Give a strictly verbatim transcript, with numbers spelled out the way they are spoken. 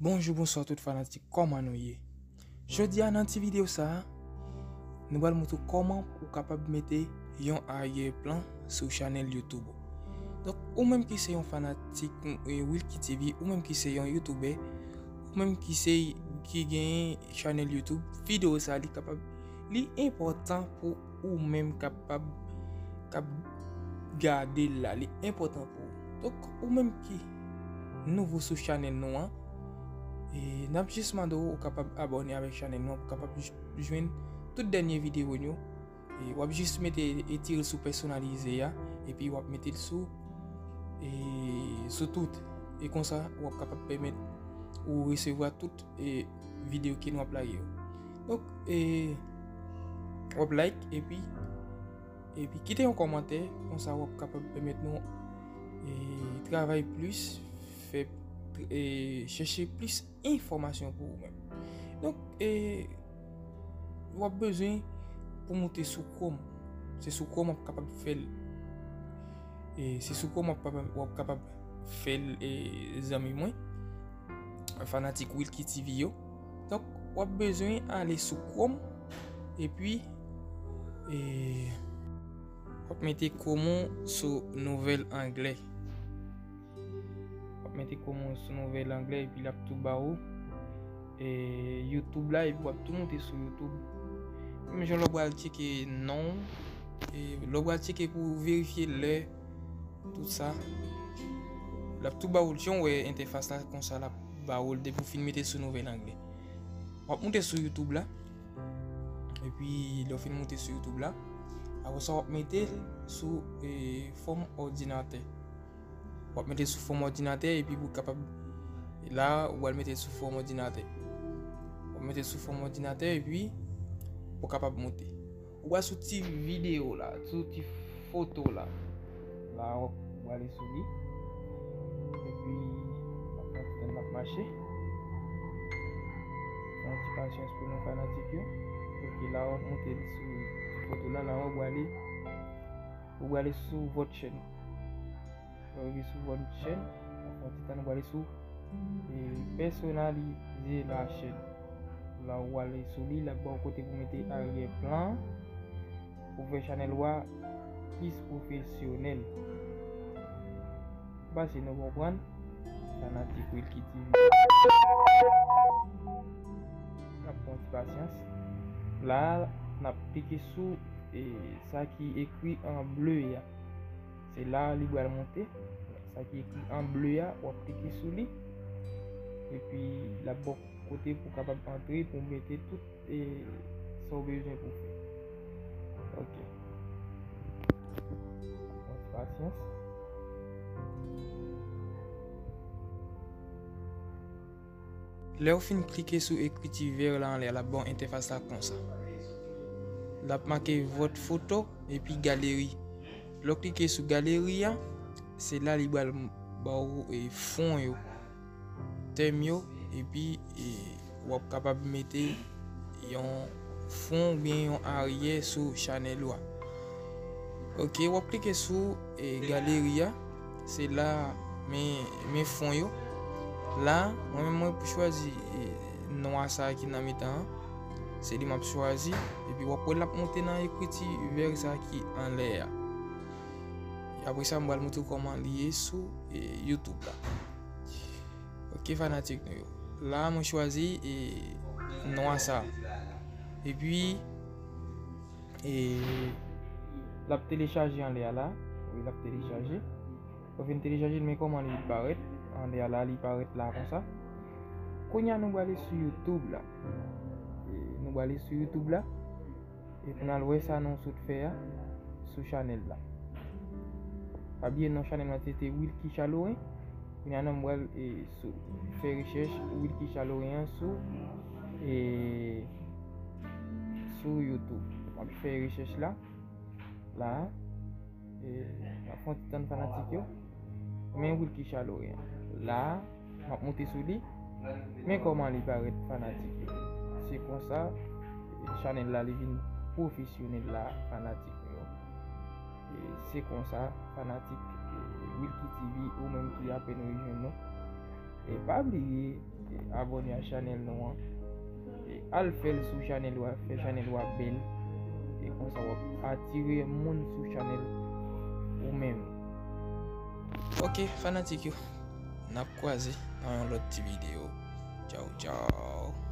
Bonjou, bonswa tout fanatik, kòman nou ye? Jodi a nan ti videyo sa a, nou pral montre w kòman ou kapab mete yon aryè plan sou chanèl YouTube ou. Donk, ou menm ki se yon fanatik, eh, Wilky T V, ou menm ki se yon youtubè, ou menm ki se, ki genyen chanèl YouTube, videyo sa a li kapab, li enpòtan pou ou menm kapab, k ap gade l la, li enpòtan pou ou. Donk, ou menm ki nouvo sou chanèl nou an, e n ap jis mande w, ou kapab abòne avèk chanèl nou an, pou kapab j-, jwenn tout dènye videyo nou. E w ap jis mete, e tire l sou pèsonalize a, epi w ap mete l sou, e sou tout. E konsa, w ap kapab pèmèt ou resevwa tout, e videyo ke nou ap lage yo. Donk, e w ap like, epi, epi kite yon kòmantè, konsa w ap kapab pèmèt nou, e travay plis, fè, e chèche plis enfòmasyon pou ou menm. Donk, e w ap bezwen pou moute sou Chrome. Se sou Chrome w ap kapab fè l. E se sou Chrome w ap kapab, w ap kapab fè l, e zanmi mwen, fanatik Wilky T V yo. Donk, w ap bezwen ale sou Chrome, epi, e w ap mete Chrome ou sou nouvèl anglè. W ap mete Chrome ou sou nouvèl anglè, epi l ap tou ba ou, e YouTube la, epi w ap tou moute sou YouTube. Menm jan lè w pral tcheke non, e lè w pral tcheke pou verifye lè, tout sa, l ap tou ba ou l. Jan w wè entèfas la konsa, l ap ba ou l depi w fin mete sou nouvèl anglè. W ap moute sou YouTube la, epi lè w fin moute sou YouTube la, apre sa w ap mete l sou, e fòm òdinatè. W ap mete sou fòm òdinatè, epi pou kapab, la, ou pral mete sou fòm òdinatè. W ap mete sou fòm òdinatè, epi pou kapab moute. Ou pral sou ti videyo la, sou ti foto la. La, w ap prale sou li. Epi, w ap pran ti tan l ap mache. Pran ti pasyans pou nou fanatik yo. Ok, la, w ap moute l sou ti foto la. La, w ap prale, w prale sou vòt chèn. Lè w rive sou vòt chèn, w ap pran ti tan, w prale sou, e pèsonalize la chèn. La, w prale sou li, l ap ba w kote pou mete aryè plan, pou fè chanèl ou a plis pwofesyonèl. M panse nou konprann, fanatik Wilky T V. N ap pran ti pasyans. La, n ap klike sou, e, sa ki ekri an ble a. Se la li pral monte. Sa ki ekri an ble a, w ap klike sou li. Epi, l ap ba w kote pou w kapab antre, pou w mete tout, e, sa w bezwen pou w fè. Ok. Pran ti pasyans. Lè w fin klike sou ekriti vè la anlè a, l ap ba w entèfas la konsa. L ap make vòt foto epi galeri. Lè w klike sou galeri a, se la li pral ba w, e, fon yo, tèm yo, epi, e, w ap kapab mete yon fon oubyen yon aryè sou chanèl ou a. Ok, w ap klike sou, e, galeri a. Se la, men, men fon yo. La, mwen menm mwen chwazi, e, nwa sa ki nan mitan an. Se li m ap chwazi. Epi w ap wè l ap monte nan ekriti vè sa ki anlè a. Apre sa, m pral montre w kòman li ye sou, e, YouTube la. Ok, fanatik nou yo. La, mwen chwazi, e, nwa sa. Epi, e, l ap telechaje anlè a la. Wi, l ap telechaje. Lè w fin telechaje l, men kòman li parèt. Anlè a la, li parèt la konsa. Kounye a, nou prale sou YouTube la. E, nou prale sou YouTube la. E pou n al wè sa nou sot fè a sou chanèl la. Pa bliye non chanèl mwen se te Wilky Chalorin. Kounye a nou pral, e, sou, fè rechèch Wilky Chalorin an sou, e, sou YouTube. M ap fè rechèch la. La. E, n ap fè yon ti tann fanatik yo. Men Wilky Chalorin an. La, m ap monte sou li. Men kòman li parèt fanatik yo. Se konsa, chanèl la li vin pwofesyonèl la fanatik yo. E se konsa, fanatik, e, Wilky T V, ou menm ki apèn rejwenn nou. E pa bliye, e abòne a chanèl nou an. E al fè l sou chanèl ou a, fè chanèl ou a bèl. E konsa w ap atire moun sou chanèl ou menm. Ok, fanatik yo, n ap kwaze nan yon lòt ti videyo. Tchaw, tchaw.